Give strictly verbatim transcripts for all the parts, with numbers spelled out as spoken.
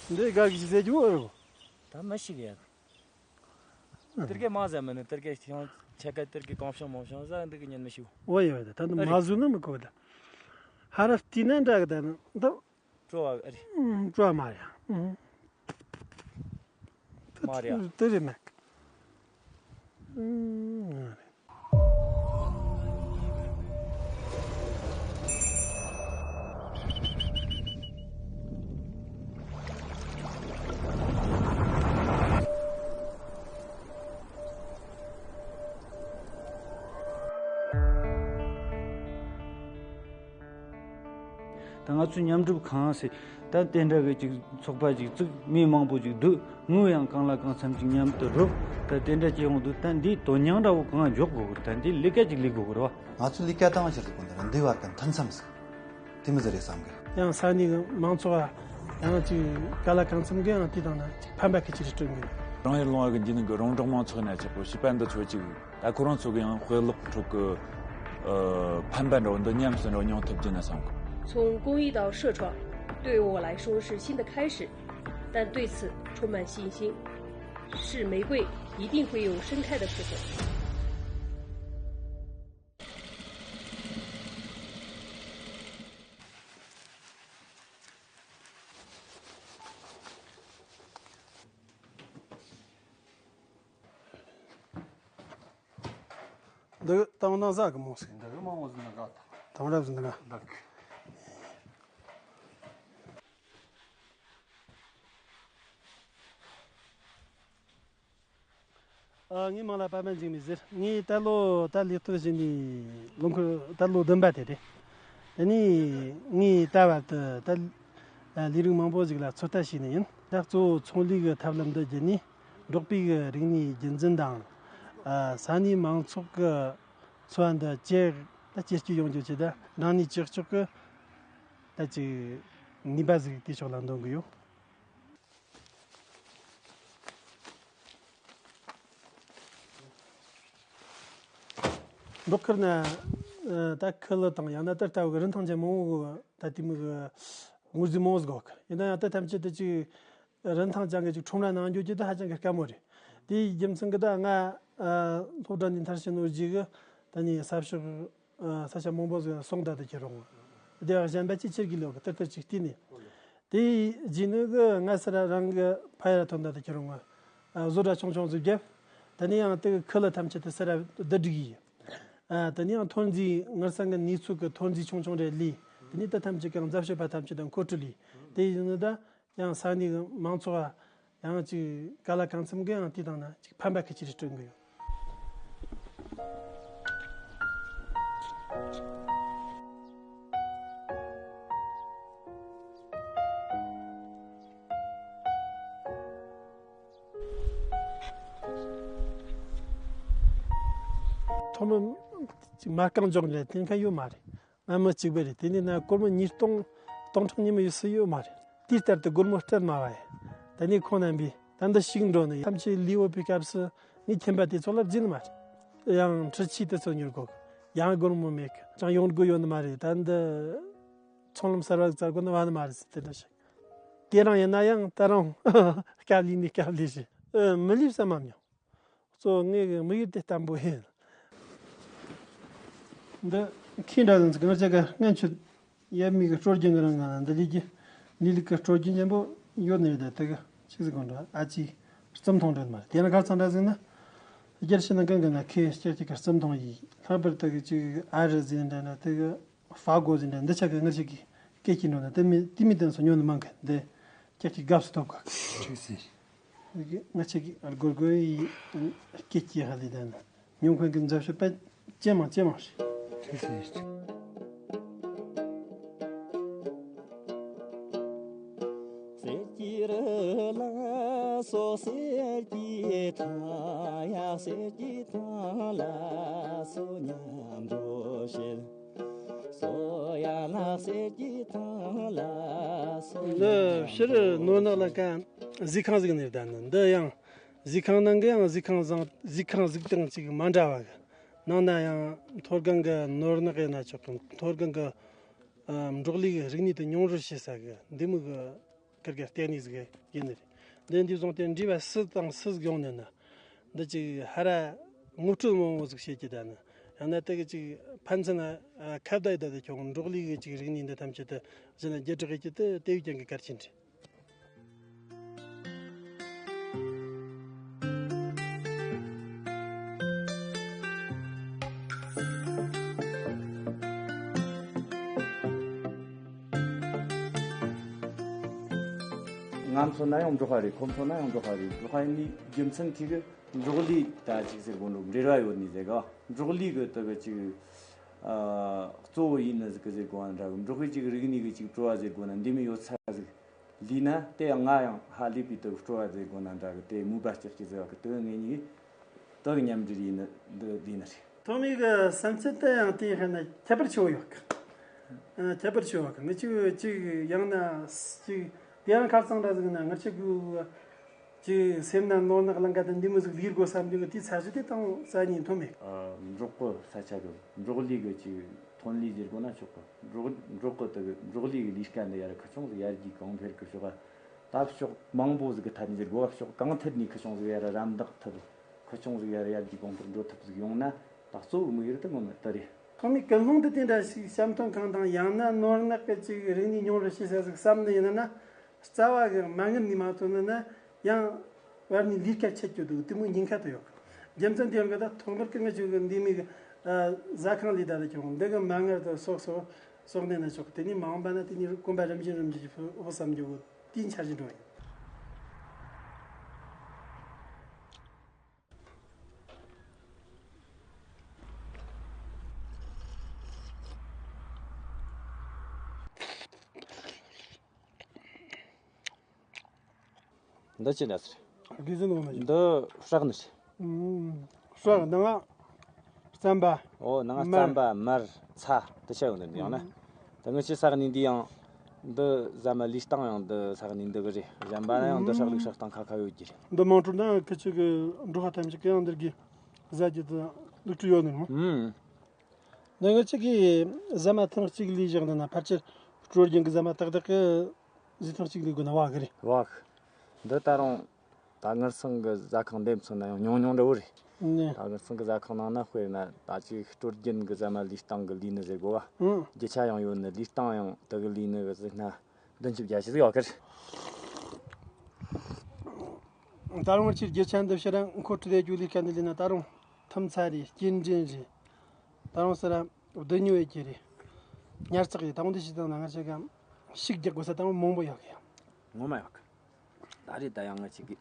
འདི་དགའ་གི་ཟེར་རྒྱུ་ཨེ་རེད། ད་མི་ཤེས་གི་ཡ། ཨ། དེར་གའི་མ་ཟ་མི་ནི་དེར་གའི་ཤང་ཆ་ག་དེར་གའི་གང་བྱུང་མང་བྱུང་ཟ་འདི་གི་ཉན་མི་ཤེས། འོ་ཡོད་ད་ད་ནི་ཨ་མ་རེད། ཟོས་ན་མི་གོ་ད། ཧ་ར་བལྟས་ན་འདྲ་གི་ད་ནི་ད། སྤྲོ་བ་ཨ་རེད། ཨུམ། སྤྲོ་བ་མ་རེད། ཨུམ། མ་རེད། དེ་རེད་མེད། ཨུམ། ང་རེད། ད་ང་ཚོའི་མཉམ་སྒྲུབ་ཁང་ཟེར། ད་དེ་འདྲ་གི་ཅིག་ཚོགས་པ་ཅིག་བཙུགས། མི་མང་པོ་ཅིག་འདུས། དངུལ་ཡང་གང་ལ་གང་འཚམ་ཅིག་མཉམ་དུ་རུབ། ད་དེ་འདྲ་ཅིག་ཡོང་དུས། ད་འདིའི་དོན་སྙིང་འདྲ་བོ་གང་འཇོག་དགོས་གི། ད་འདི་ལས་ཀ་ཅིག་ལས་དགོས་གི་རེད་བ། ང་ཚོ་ལས་ཀ་བཏང་ཕྱིར་དུ་གོ་འདི་ར་འདི་བར་གི་མཐུན་མཚམས་ཟིག་དེ་མི་ཟེར་རེད་བསམ་གི། ཡང་ས་གནས་གི་མང་ཚོགས་ཡང་ཅིག་ག་ལ་གང་འཚམ་གི་ཡང་དེ་དང་ན་ཅིག་ཕན་པ་གི་ཅིག་སྤྲོད་གི། རང་ཡུལ་ལུང་བ་གི་འཇིག་རྟེན་གི་རོང་འབྲོག་མང་ཚོགས་ན་ཆགས་པོ་བྱིས་པ་འདི་ཚོ་ཅིག་ད་ཁོ་རང་ཚོ་གི་ཡང་དཔེ་ཀློག་ཁྲོད་གི་ཨ་ཕན་པ་འདྲ་བོ་འདི་ཉམས་སུ་འགྲོ་མྱོང་ཐུབ་རྒྱུ་ན་བསམ་གི། 从公益到社创，对我来说是新的开始，但对此充满信心。是玫瑰，一定会有盛开的时候。 འདི་གི་དང་ནང་ཟ་གི་མོ་ཟིག་འདི་གི་མང་བོ་ཟིག་འདི་ག་དང་རབ་ཟིག་འདི་ག་འདི་གི། ཨ། ངའི་མིང་ལ་པདྨ་འཇིགས་མེད་ཟེར། ངས་ད་ལོ་ད་ལས་གཏོད་བྱས་ནས་ལོ་འཁོར་ད་ལོ་བདུན་པ་དེ་རེད། དེ་ནས་ངས་ད་བར་དུ་ད་ལས་རིགས་མང་པོ་ཞིག་ལ་ཚོད་ལྟ་བྱས་ནས་ཡིན། ད་གཙོ་བོ་ཚོང་ལས་ཀྱི་ཐབས་ལམ་འདི་བརྒྱུད་ནས་འབྲོག་པའི་གི་རིག་གནས་རྒྱུན་འཛིན་དང་། ཨ། ས་གནས་མང་ཚོགས་ཀྱི་འཚོ་བ་འདི་བཅོས་ད་བཅོས་སྐྱོང་ཡོང་རྒྱུ་བྱས། ད་རང་ནུས་ཅག་ཅོག་གི་ད་ཅིག་ནུས་པ་ཟིག་དེ་ཕྱོགས་ལ་འདོན་གི་ཡོད། འབྲོག་ཁུལ་ན་ཨ་ད་ཁུ་ལུ་དང་ཡང་ན་དེ་ལྟ་བུའི་རིན་ཐང་ཅན་མང་བོ་ད་དེ་མོ་གི་དངོས་རྫས་མང་བོ་ཟིག་ཡོད་གི། ཡིན་ན་ཡང་དེ་ཐམས་ཅད་དེ་ཅིག་རིན་ཐང་ཅན་གི་ཅིག་ཁྲོམ་ར་ནང་འགྱོ་རྒྱུ་དེ་ཧ་ཅང་གི་དཀའ་མོ་རེད། དེའི་རྒྱུ་མཚན་གི་ད་ང་ཨ་སློབ་གྲྭ་ནས་མཐར་ཕྱིན་ནོ་རྗེས་གི་ད་ནི་ས་ཕྱོགས་ཨ་ས་ཆ་མང་པོ་ཟིག་སོང་ད་དེ་ཁྱེར་རུང་། དེ་བ་གཞན་པ་ཅིག་ཁྱེར་གི་ལོག་གི་དེ་ལྟར་ཅིག་བལྟས་ནས། དེའི་རྗེས་ནས་གི་ང་སི་ར་རང་གི་ཕ་ཡུལ་ཐོན་ད་དེ་ཁྱེར་རུང་། ཨ་བཟོ་གྲྭ་ཆུང་ཆུང་ཟིག་བརྒྱབ། ད་ནི་ཡང་དེ་གི་ཁུ་ལུ་ཐམས་ཅད་དེ་སི་ར་བསྡུ་སྒྲིག་ཡིན། ཨ་ད་ནི་ཡང་ཐོན་རྫས་ངར་ས་གི་གནས་ཚུལ་གི་ཐོན་རྫས་ཆུང་ཆུང་རེ་ལས། དེ་ནི་ད་ཐམས་ཅད་ཀྱང་རྫབ་ཤོད་པ་ཐམས་ཅད་དང་མཁོ་སྤྲོད་ལས། དེ་ཡིན་ནི་ད། ཡང་ས་གནས་ཀྱི་མང་ཚོགས་ཡང་ཅིག་ག་ལ་གང་འཚམ་གི་ཡང་དེ་དང་ན་ཅིག་ཕན་པ་གི་ཅིག་སྤྲོད་གི་ཡོད། ཐོག་མར་ཅིག་མ་རྐང་འཇོག་ལས་དེ་མཁན་ཡོད་མ་རེད། ང་མི་གཅིག་པ་རེད། དེ་ནས་ན་སྒོར་མོ་ཉིས་སྟོང་སྟོང་ཕྲག་གཉིས་མ་ཡོད་སུ་ཡོད་མ་རེད། དེའི་ལྟར་དུ་སྒོར་མོ་སྤྲད་མ་བ་ཡ། ད་ནི་ཁོང་རྣམ་པས་ད་འདི་ཞིག་འགྲོ་ནས་ཐམས་ཅད་ལས་འོས་པའི་སྐབས་སུ་ངའི་ཁྱིམ་པ་དེ་ཚོ་ལ་བརྫིས་ནི་མ་རེད། ཡང་འཕྲུལ་ཆས་དེ་ཚོ་ཉོ་དགོས། ཡང་སྒོར་མོ་མེད་གི། ཅང་ཡོང་སྒོ་ཡོད་ནི་མ་རེད། ད་འདི་ཚོང་ལམ་གསར་བ་བཙལ་དགོས་ནི་བ་ནི་མ་རེད་ཟེར་དེ་འདྲ་ཞིག་དེ་རིང་ཡིན་ན་ཡང་ད་རུང་སྐབས་ལས་ནས་སྐབས་ལས་ཞིག་ཨ་མི་ལས་བསམ་མ་མྱོང་། གཙོ་བོ་ངའི་དམིགས་ཡུལ་དེ་བརྟན་པོ་ཡིན། འདི་ཁྱི་འདྲ་ཟིག་ང་ཅག་གི་སྔན་ཆད་ཡབ་མེས་ཀྱི་སྲོལ་རྒྱུན་གྱི་རིང་ང་འདི་ལས་ཀྱི་ལས་ལུགས་ཀྱི་སྲོལ་རྒྱུན་ཆེན་པོ་ཡོད་ནི་རེད། དེ་གི་ཆི་ཟིག་གོ་འདྲ་ཨ་ཅེ་རྩིབ་མཐོང་འདྲ་མ་རེད། དེ་ན་ག་ཚང་འདྲ་ཟིག་ན་རྒྱལ་ཕྱི་ནང་གང་གི་ན་ཁའི་སྐྱེ་གཅིག་གི་རྩིབ་མཐོང་ཡིན། ལྷག་པར་དུ་གི་ཅིག་ཨ་རི་ཟིག་འདྲ་འདྲ་དེ་གི་ཧྥ་གོ་ཟིན་འདྲ་འདི་ཆ་གི་ངར་ཞིག་གི་སྐད་ཀྱི་འགྲོ་ན་དེ་མི་དེ་མི་དོན་སོ་ཉོ་ནི་མང་གི། འདི་སྐད་ཀྱི་དགའ་བསུ་ཐོབ་གི། ཁྲིག་སེ། ངར་ཞིག་གི་སྒོར་སྒོར་ཡི་སྐད་ཀྱི་ཧ་ལི་དན་ཉོ་མཁན་གྱི་མཛའ་བཤེས་པ་ཇེ་མང་ཇེ་མང་ཞིག་ཁྲིག་སེ། གསེར་གྱི་རི་ལ་སོགས་གསེར་གྱི་ཐང་ཡ། གསེར་གྱི་ཐང་ལ་སོགས་མཉམ་དུ་བཤད། འདི་ཕྱིར་ནོར་ནག་ལ་ཀ་གཟིགས་ཁང་ཟིག་ནས་བསྡད་ནི། འདི་ཡང་གཟིགས་ཁང་ནང་གི་ཡང་གཟིགས་ཁང་བཟང་། གཟིགས་ཁང་གཟིགས་སྟངས་ཅིག་མ་འདྲ་བ་གི། ནང་ན་ཡང་མཐོ་སྒང་གི་ནོར་ནག་ཡིན་ན་ཆོག་གི། མཐོ་སྒང་གི་ཨ་འབྲོག་ལས་ཀྱི་རིག་གནས་དེ་མྱོང་རོལ་བྱེད་ས་གི་འདི་མོ་གི། ཁེར་གི་ལྟེ་གནས་ཟིག་ཡིན་ནི་རེད། འདི་འདི་བཟུང་སྟེ་འབྲེལ་བ་སུ་དང་སུ་ཟིག་ཡོང་ནས་ན། འདི་ཅིག་ཧ་ར་ངོ་སྤྲོད་མང་བོ་ཟིག་བྱེད་ཀྱི་ད་ནི། ཡང་ན་དེ་གི་ཅིག་ཕན་ཚུན་ན་ཁ་བརྡ་ཡི་ད་དེ་ཁྱོད་འབྲོག་ལས་གི་ཅིག་རིག་གནས་འདི་ཐམས་ཅད་དུ་གཞི་ན་བརྒྱུད་བསྒྲགས་ཡེད་ཀྱི་དེ་དེ་བས་ཀྱང་གི་གལ་ཆེན་རེད། ང་མཚོན་ན་ཡང་འབྲོག་པ་རེད། ཁོ་མཚོན་ན་ཡང་འབྲོག་པ་རེད། འབྲོག་པ་ཡིན་ནི་རྒྱུ་མཚན་གཅིག་གི་འབྲོག་ལས་ད་ཅིག་ཟེར་གོ་འགྲོ་འབྲེལ་བ་ཡོད་ནི་ཟེར་ག་འབྲོག་ལས་གི་དེ་གི་ཅིག་ཨ་གཙོ་བོ་ཡིན་ནི་ཟིག་གི་ཟེར་གོ་ན་འདྲ་གི་འབྲོག་པའི་ཅིག་རིག་གནས་གི་ཅིག་བྲོ་བ་ཟེར་གོ་ན་འདི་མི་ཡོད་ཚད་ཟིག་ལས་ན་དེ་ཡང་ང་ཡང་ཧ་ལས་པའི་དུ་སྤྲོ་བ་ཟེར་དགོས་ན་འདྲ་གི་དེ་མོས་པ་ལྕགས་ཀྱི་ཟེར་བ་གི་དོན་ངེས་ཉིད་དུ་མཉམ་འབྲེལ་ཡིན་ནི་འདི་འདི་ནི་རེད། ཐོག་མའི་གི་བསམ་ཚུལ་དེ་ཡང་དེའི་ཧེ་ན་ཁྱད་པར་ཆེ་བོ་ཡོད་གི་ཨ། ཁྱད་པར་ཆེ་བོ་གི་ངི་ཅིག་ཅིག་ཡང་ན་ཅིག་དེ་ཡང་ཁར་ཚང་འདྲ་ཟིག་ན་ང་ཅིག་གི་ཅིག་སེམས་ན་ནོར་ནག་ལང་ག་དང་འདི་མོ་ཟིག་ལིར་དགོས་བསམ་རྒྱུ་གི་དེའི་ཚ་གཞི་དེ་དང་ས་ཉིན་ཐོན་མེད། ཨ། འབྲོག་གི་ས་ཆ་གི་འབྲོག་ལས་གི་ཅིག་ཐོན་ལས་ཟེར་དགོས་ན་ཆོག་གི་འབྲོག་འབྲོག་གི་དེ་གི་འབྲོག་ལས་གི་ལས་ཀ་འདི་ཡར་ཁུ་ཆུང་ཟིག་ཡར་རྒྱས་གོང་འཕེལ་གི་ཕྱོགས་ད་ཕྱོགས་མང་པོ་ཟིག་གི་ཐད་ནས་ཟེར་དགོས་ཕྱོགས་གང་ཐད་ནས་ཁུ་ཆུང་ཟིག་ཡར་རམ་འདེགས་ཐུབ་ཁུ་ཆུང་ཟིག་ཡར་ཡར་རྒྱས་གོང་འཕེལ་འགྲོ་ཐུབ་ཟིག་ཡོང་ན་ད་གཙོ་བོ་དམིགས་ཡུལ་དེ་ངོ་མ་དེ་རེད། ཐོག་མའི་ཀུན་སློང་དེ་དེ་འདྲ་ཞིག་བཤམས་སྟོན་ཁང་དང་ཡང་ན་ནོར་ནག་གི་ཅིག་རིག་གནས་སྙིང་རུས་ཞེས་ཟེར་ཟིག་བསམ་ནི་ཡིན་ན་རྩ་བ་གི་མ་དངུལ་ནས་མ་ཐོན་ནི་ན། ཡང་བར་ནས་ལས་ཀ་ཆད་རྒྱུ་འདུག་དེ་མོ་ཉེན་ཁ་དུ་ཡོད། རྒྱུ་མཚན་དེ་ཡང་གི་ད་ཐོག་མར་གི་ངི་ཆོ་གི་འདི་མོ་གི་ཨ་ཟ་ཁང་ལས་ད་ད་ཁྱོད་འདི་གི་མ་དངུལ་དུ་གསོག་གསོག་གསོག་ནས་ན་ཆོག་དེ་ནས་མ་འོངས་པ་ན་དེ་ནས་གོམ་པ་རིམ་བཞིན་རིམ་བཞིན་འོ་བསམ་རྒྱུ་གི་དེའི་འཆར་གཞི་འགྲོ་ཡིན། འདི་ཅི་འདྲ་ཟེར། དགེ་ཟིན་འོ་མ་ཡིན། འདི་ཧྲག་ནི་ཟེར། ཧྲག་ནང་རྩམ་པ། འོ་ནང་རྩམ་པ་མར་ཚྭ་དེ་ཆ་ཡོད་འདི་ཡང་ན། ད་ངི་ཆི་ས་གནས་འདི་ཡང་འདི་ཟ་མ་ལུས་སྟངས་ཡང་འདི་ས་གནས་འདི་གི་རེད། གཞན་པ་ན་ཡང་འདི་ཧྲག་ལུགས་ཧྲག་སྟངས་ཁ་ཁ་ཡོད་ཀྱི་རེད། འདི་མང་ཁྲོ་ན་ཁི་ཆི་གི་འགྲོ་ཁ་ཐམས་ཅད་གི་ཡང་འདིར་གི་ཟ་རྒྱུ་དང་ལུགས་ཀྲུ་ཡོད་ནི་རེད། འདི་ངི་ཆི་གི་ཟ་མ་ཐེངས་གཅིག་ལས་བཞག་འདི་ན་ཕལ་ཆེར་སྲོལ་རྒྱུན་གི་ཟ་མ་ཏག་ཏག་གི་ཟི་ཐེངས་གཅིག་ལས་དགོས་ན་བ་གི་རེད། བ་གི་འདི་ད་རུང་ད་ངར་སང་གི་ཟ་ཁང་འདེམས་སོང་ན་ཡང་ཉུང་ཉུང་འདྲ་བོ་རེད། ནས། ད་ངར་སང་གི་ཟ་ཁང་ནང་ན་དཔེར་ན་ད་ཅིག་སྲོལ་རྒྱུན་གི་ཟ་མ་ལུས་སྟངས་གི་ལུས་ནི་ཟེར་དགོས་བ། ཨང་། རྒྱུ་ཆ་ཡང་ཡོད་ནི་ལུས་སྟངས་ཡང་དེ་གི་ལུས་ནི་གི་ཟིག་ན་བདུན་ཅུ་བརྒྱད་ཅུ་ཟིག་ཡོད་གི་རེད། ད་རུང་ངར་ཆེར་རྒྱུ་ཆ་འདི་ཕྱིར་མཁོ་སྤྲོད་ལས་རྒྱུ་ལས་ཀ་འདི་ལས་ན་ད་རུང་ཐུམ་ཚ་རེད། སྐྱེལ་འདྲེན་རེད། ད་རུང་ཟེར་ར་བདུད་ཉོ་ཡེ་ཀྱི་རེད། ཉར་ཚགས་ཡེ་ད་རུང་འདི་ཞིག་དང་ན་ང་ཆ་ག་ཤུགས་རྒྱག་དགོས་ས་ད་རུང་མང་པོ་ཡོད་གི་ཡ། ངོ་མ་ཡོད་གི་ད་རེས་ད་ཡང་ང་ཆ་གི་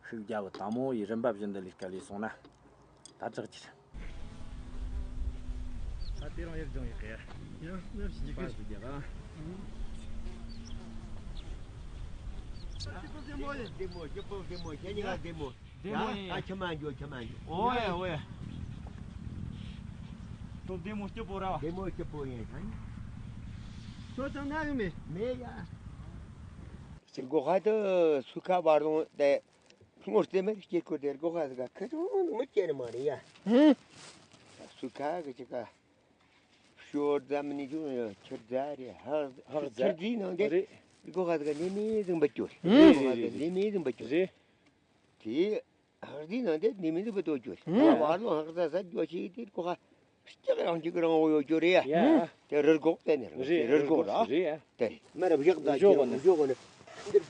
ཤུགས་རྒྱབ་དང་མོ་ཡི་རིམ་པ་བཞིན་དུ་ལས་ཀ་ལས་སོང་ན་ད་དྲག་ཅིག་ད་དེ་རང་ཡར་སྦྱོང་ཡོད་གི་ཡ། ཡང་ནམ་ཞིག་ཅིག་པ་གི་ཞིག་རྒྱབ་ཨ། བདེ་མོ་སྐྱིད་པོ་བདེ་མོ་ཁྱེད་གཉིས་ཀ་བདེ་མོ། བདེ་མོ་ཡིན། ཡ། ད་ཁྱིམ་མ་འགྱོ། ཁྱིམ་མ་འགྱོ། ཨོ་ཡ་ཨོ་ཡ། ཁྱོད་བདེ་མོ་སྐྱིད་པོ་ར་བ། བདེ་མོ་སྐྱིད་པོ་ཡིན་ད། ཁྱོད་ཚང་ན་ཡོད་མེད། མེད་ཡ། སྒོ་ཁ་དུ་སུ་ཁ་བར་ལོང་དེ་སྔོ་རྩེ་མེད་སྐྱེ་ཁོ་དེ་སྒོ་ཁ་ཟིག་ཁ་ཁ་ཆུང་མི་སྐྱེ་ནི་མ་རེད་ཡ། ཧུམ། སུ་ཁ་གི་ཅི་ཁ་ཤོར་ཙམ་ནི་ཆུང་ཡ་ཁྱི་རྫ་རེད། ཧ་ཧ་རྫ་ཁྱི་རྫི་ནང་དེ་རེད། སྒོ་ཁ་ཟིག་ནི་མི་ཟིག་འབུད་རྒྱུ་རེད། ཧུམ། སྒོ་ཁ་ཟིག་ནི་མི་ཟིག་འབུད་རྒྱུ་རེད། དེ། ཧག་སྡེའི་ནང་དེ་ནི་མི་འདུག་པ་ཏོ་ཅོ་རེད། ཨ། བར་ལོ་ཧག་ས་ས་ཅོ་ཆེ་དེ་ཀོ་ཧ་སྐྱག་རང་གཅིག་རང་འོ་ཡོད་ཅོ་རེད་ཡ། ཡ། དེ་རི་སྒོག་དེ་ནི་རི་སྒོག་ར། རེད་ཡ། དེ་རེད། མ་རབས་བཞག་ད་བཞོག་གོ་ནི། བཞོག་གོ་ནི། འདིར་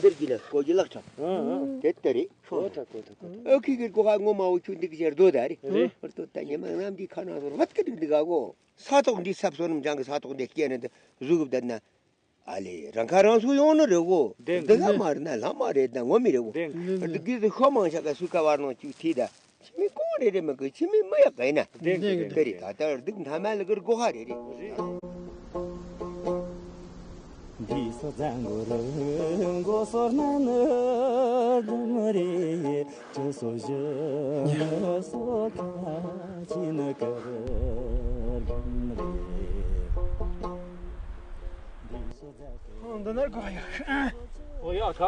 འདིར་གྱི་ནི་ཀོ་ཅི་ལག་ཁྲབ། ཨ་ཨ། དེ་ལྟ་རེད། ཤོག་ཁོ་ཐ་ཁོ་ཐ་ཁོ་ཐ། ཨ་ཁི་གི་ཀོ་ཧ་ངོ་མ་འོ་ཆུ་འདི་གི་ཞེར་རྡོ་ད་རེད། རེད། བར་དོ་ད་ཉི་མ་ནམ་གྱི་ཁ་ནང་སོར་བད་ཀི་འདུག་འདུག་ག་གོ། ས་ཐོག་འདི་སབ་སོ་ནམ་ཅང་གི་ས་ཐོག་འདི་སྐྱེ་ནི་འདི་གཟུགས་གི་བསྡད་ན། ཨ་ལེ། རང་ཁ་རང་གསོ་ཡོང་ནི་རེད་གོ། བདེན་འདི་ག་གི་མ་རེད་ན་ལྷ་མ་རེད་ན་ངོ་མི་རེད་གོ། བདེན་གི། འདི་གི་ཤོ་མང་ཤ་ག་སུ་ཀ་བར་ནང་བཅུག་ཐིག་ད། ཕྱི་མི་གོང་རེ་རེ་མི་གི་ཕྱི་མི་མི་ཡག་གི་ན། བདེན་གི། བདེན་གི། དེ་རེད། ད་ལྟར་སྡུག་མཐའ་མ་ལ་གིར་གོ་ཧ་རེ་རེད། འདི་སོ་ཛ་གོ་རུ་གོ་སོར་ན་ནི་དུ་མི་རེད། ཅི་སོ་ཞི་སོ་ཁ་ཅི་ནི་ཀ་རུ་རུ་རེད། འདི་ནར་གོ་ཡག་ཨོ་ཡག་ག་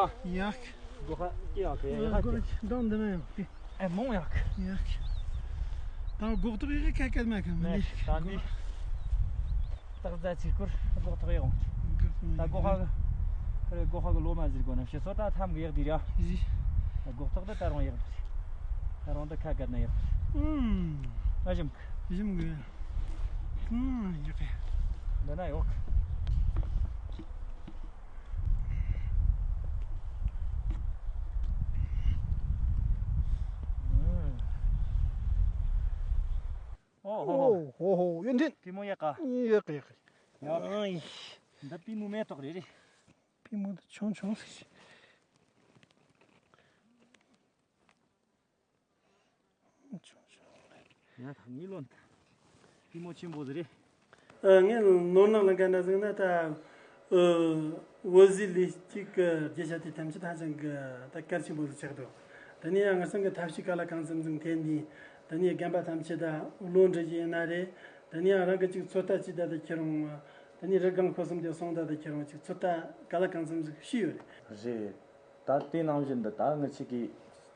ཡག་གོ་ཧ་ཀི་ཡག་གི་ཡག་གི་འདང་འདི་ན་ཡག་གི་ཨེ་མོང་ཡག་གི་ཡག་གི་ད་གོག་ཐོག་ཡག་གི་ཁ་ཁ་མ་ཁ་མ་ནི་ད་འདི་ཏག་ཙ་ཅིག་སྐོར་གོག་ཐོག་ཡག་ད་གོ་ཧ་གི་ཁ་རེ་སྒོ་ཁ་གི་ལོ་མ་ཟིག་དགོས་ན་ཕྱི་སོ་ད་ཐམ་གི་ཡག་དེ་ར། ཟི། སྒོ་ཐོག་ད་ད་རུང་ཡག་དེ། ད་རུང་ད་ཁ་བཀར་ན་ཡག་དེ། ཨུམ། ཨ་ཞིམ་གི། ཞིམ་གི། ཨུམ་ཡག་གི། འདི་ན་ཡོག་ཨུམ། ཨོ་ཧོ་ཧོ། ཨོ་ཧོ་ཧོ། ཡོན་ཏན། པུས་མོ་ཡག་ག། ཡག་གི་ཡག་གི། ཡག་གི། ཨང་། འདི་པུས་མོ་མེ་ཏོག་རེད་རེད། པུས་མོ་དེ་ཆུང་ཆུང་ཟིག་ཆུང་ཆུང་རེད། ཡ་ད་ངའི་བློ་ན་པུས་མོ་ཆེན་པོ་ཟིག་རེད། ཨ། ངས་ནོར་ནག་ལ་འགན་འདྲ་ཟིག་ན་ད། ཨོ། འོད་ཟེར་ལས་གཅིག་གི་རྒྱུ་ཆ་དེ་ཐམས་ཅད་ཧ་ཅང་གི་ད་གལ་ཆེན་པོ་ཟིག་ཆགས་འདུག་དེ་ནས་ཡང་ངར་སང་གི་ཐབས་ཤེས་ག་ལ་གང་འཚམ་ཟིག་འཐེན་ནས། དེ་ནས་རྒན་པ་ཐམས་ཅད་ད་བློ་འདྲི་རྒྱུ་ཡིན་ན་རེད། དེ་ནས་ཡང་རང་གི་ཅིག་ཚོད་ལྟ་ཅིག་ད་ད་ཁྱེར་འོང་། དེ་ནས་རི་སྒང་ཁོ་གསུམ་དེ་སོང་ད་ད་ཁྱེར་འོང་ཅིག་ཚོད་ལྟ་ག་ལ་གང་འཚམ་ཟིག་བྱས་ཡོད་རེད། རེད། ད་དེ་ནང་བཞིན་དུ་ད་ངི་ཆ་གི་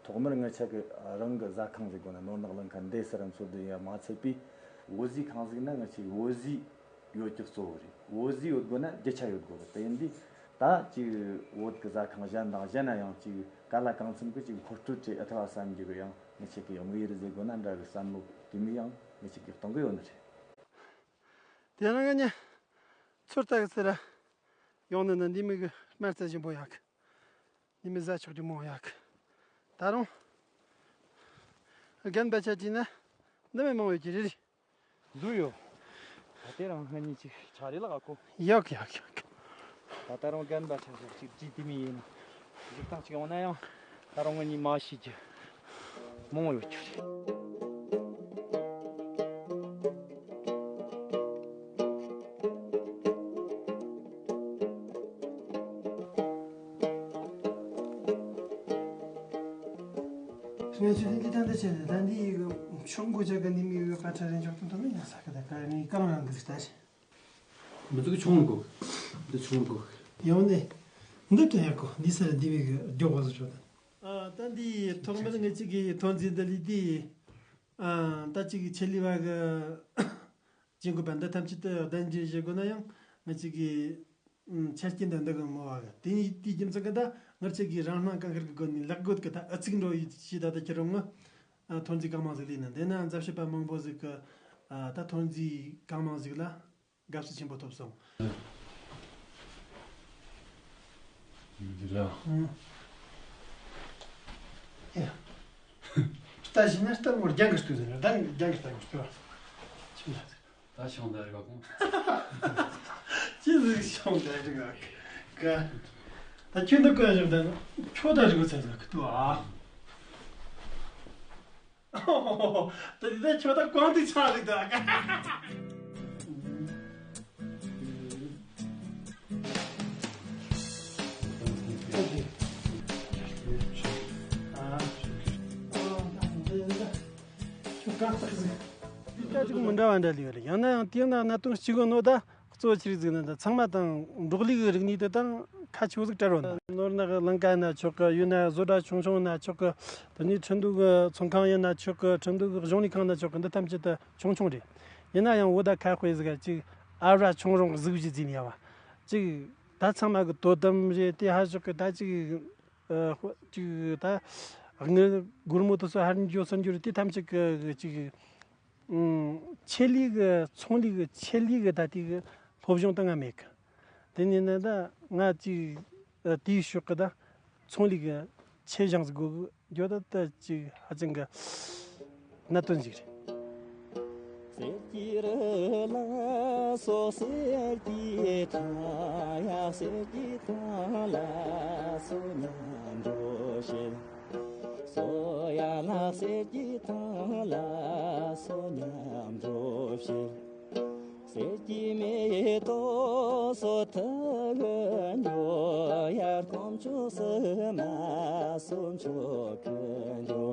ཐོག་མར་ངི་ཆ་གི་རང་གི་ཟ་ཁང་ཟིག་དགོས་ན་ནོར་ནག་ལུང་ཁ་འདི་སར་འཚོལ་དུ་ཡ་མ་ཚད་པའི་འོད་ཟེར་ཁང་ཟིག་ན་ངི་ཆ་གི་འོད་ཟེར་ཡོད་རྒྱུ་གཙོ་བོ་རེད། འོད་ཟེར་ཡོད་དགོས་ན་རྒྱུ་ཆ་ཡོད་དགོས་རེད། དེ་ཡིན་དུས་ད་ཅིག་བོད་གི་ཟ་ཁང་གཞན་དང་གཞན་ན་ཡང་ཅིག་ག་ལ་གང་འཚམ་གི་ཅིག་མཁོ་སྤྲོད་བྱེད་ཨེ་ཐུབ་བ་བསམ་རྒྱུ་གི་ཡང་ངི་ཆ་གི་དམིགས་ཡུལ་ཟིག་དགོས་ན་འདྲ་གི་བསམ་བློ་དེ་མོ་ཡང་ངི་ཆ་གི་གཏོང་གི་ཡོད་ནི་རེད། དེ་རིང་ངི་ཚོད་ལྟ་གི་ཚེ་ར་ཡོང་ནི་ནི་འདི་མོ་གི་དམར་རྩྭ་ཞིམ་པོ་ཡག་གི། ཉི་མའི་ཟ་ཆོག་རྒྱུ་མང་ཡག་གི། ད་རུང་རྒན་པ་ཆ་ཅིག་ན་འདི་མོ་མང་ཡོད་ཀྱི་རེད། འདུག་ཡོད། ད་དེ་རིང་ང་གཉིས་ཅིག་ཆ་རེ་ལ་ག་གོ། ཡག་ཡག་ཡག་ད་ད་རུང་རྒན་པ་ཆ་ཞིག་ཅིག་ཅིག་དེ་མོ་ཡིན་ན། འཇིག་སྟངས་ཅིག་ཡོང་ན་ཡང་ད་རུང་ང་གཉིས་མ་ཤི་རྒྱུ་མང་ཡོད་ཀྱི་རེད། ངས་ཆུ་ལྡན་གྱི་ད་འདི་བྱས་ནས་ད་འདི་ཡི་གི་ཆུ་མགོ་ཅག་གི་ནི་མི་ཡོད་ཀ་ཁྲ་རེ་འཇོག་ཏུ་འཐོན་ནས་ཡང་ས་ཁ་ད་ཀ་ནི་ཀ་རང་རང་གི་ཟིག་ད་རེད། མི་ཚོགས་ཆུང་གོ། འདི་ཆུང་གོ། ཡང་ནས་འདི་དྲན་ཡག་གོ། འདི་སར་འདི་བའི་གི་མགྱོགས་པ་བཟོ་ཆོག་ད། ཨ། ད་འདི་ཐོག་མར་ངེད་ཅིག་གི་ཐོན་རྫས་འདི་ལས་དེ། ཨ། ད་ཅིག་ཆེད་ལས་བ་གི་ཇུས་འགོད་པ་འདི་ཐམས་ཅད་དུ་གདན་འདྲེན་བྱེད་དགོས་ན་ཡང་ང་ཅིག་གི་ཆ་རྐྱེན་འདི་འདི་གི་མོ་བ་གི་དེ་དེའི་རྒྱུ་མཚན་གི་ད་ང་ཅིག་གི་རང་སྣང་གང་ཤར་གི་སྒོ་ནས་ལག་བགོས་གི་ད་ཨ་ཚིག་འགྲོ་ཡི་ཞེས་ད་ད་ཁྱེད་རང་ངི་ཐོན་རྫས་གང་མང་ཟིག་ལས་ན་འདི་ན་མཛའ་བཤེས་པ་མང་པོ་ཟིག་གི་ད་ཐོན་རྫས་གང་མང་ཟིག་ལ། དགའ་བསུ་ཆེན་པོ་ཐོབ་སོང་། འདི་ལ། ཨང་། ཡ། ལྟ་བཞིན་ན་ལྟ་མོར་རྒྱང་གི་ལྟོས་ཟེར་ན་ད་རྒྱང་གི་ལྟ་མོ་ལྟོས། ཆི་ལ་ཟེར། ད་ཤོང་ད་རི་བ་ཁོང་། ཅི་ཟིག་ཤོང་ད་རི་བ་ག་ད་ཁྱོད་འདི་གོན་བཞག་ད་ཁྱོད་ད་རི་བ་ཚ་ཟ་གི་ལྟོས་ཨ། ད་འདི་ད་ཁྱོད་ད་གོང་དུ་ཆགས་རིགས་ད། ཁྱོད་ཀ་ཏག་ཟིག་འདི་ད་ཅིག་མི་འདྲ་བ་འདྲ་ལི་ཡོད་རེད། ཡང་ན་ཡང་དེ་ན་གནད་དོན་གཅིག་ཡོད་ནོ་ད། གཙོ་ཆེ་རིགས་ཟིག་ནི་འདི་ཚང་མ་དང་འབྲོག་ལས་ཀྱི་རིག་གནས་དེ་དང་ཁ་ཆེ་བོ་ཟིག་བྲལ་བ་འདུག་ནོར་ནག་གི་ལིང་ག་ཡིན་ན་ཆོག་གི། ཡུལ་ན་བཟོ་གྲྭ་ཆུང་ཆུང་ཡིན་ན་ཆོག་གི། དེ་ནས་ཁྲིན་ཏུའུ་གི་ཚོང་ཁང་ཡིན་ན་ཆོག་གི། ཁྲིན་ཏུའུ་གི་གཞུང་ལས་ཁང་ཡིན་ན་ཆོག་གི། འདི་ཐམས་ཅད་དུ་ཆུང་ཆུང་རེད། ཡིན་ན་ཡང་བོད་ད་ཁ་དཔེ་ཟིག་ག་ཅིག་ཨ་བྲ་ཆུང་རུང་གཟུགས་གཞི་འཛིན་ཡ་བ་ཅིག་ད་ཚང་མ་གི་དོ་དམ་རེད། དེ་ཧ་ཞོག་གི་ད་ཅིག་ཨ་ཅིག་ད་དངུལ་སྒོར་མོ་དེ་ཚོ་ཧར་འགྱོ་ཚུར་འགྱོ་རེད། དེ་ཐམས་ཅད་གི་ཅིག་ཆེད་ལས་ཀྱི་ཚོང་ལས་ཀྱི་ཆེད་ལས་ཀྱི་ད་ལྟའི་གི་སློབ་སྦྱོང་ད་ང་མེད་གི། དེ་ནས་ནི་ད་ང་ཅིག་དེའི་ཕྱོགས་ཀྱི་ད་ཚོང་ལས་ཀྱི་ཆེད་སྦྱོང་ཟིག་དགོས་གི་འགྱོ། ད་ད་ཅིག་ཧ་ཅང་གི་གནད་དོན་ཟིག་རེད། གསེར་གྱི་རི་ལ་སོགས་གསེར་གྱི་ཐང་ཡ། གསེར་གྱི་ཐང་ལ་སོགས་མཉམ་འགྲོ་ཕྱིར། སོ་ཡ་ལ་གསེར་གྱི་ཐང་ལ་སོགས་མཉམ་འགྲོ་ཕྱིར། གསེར་གྱི་མེ་ཏོག་སོགས་ཐུག་གི་འགྱོ་ཡ། དཀོན་མཆོག་གསུམ་མ་སོགས་མཆོག་གི་འགྱོ།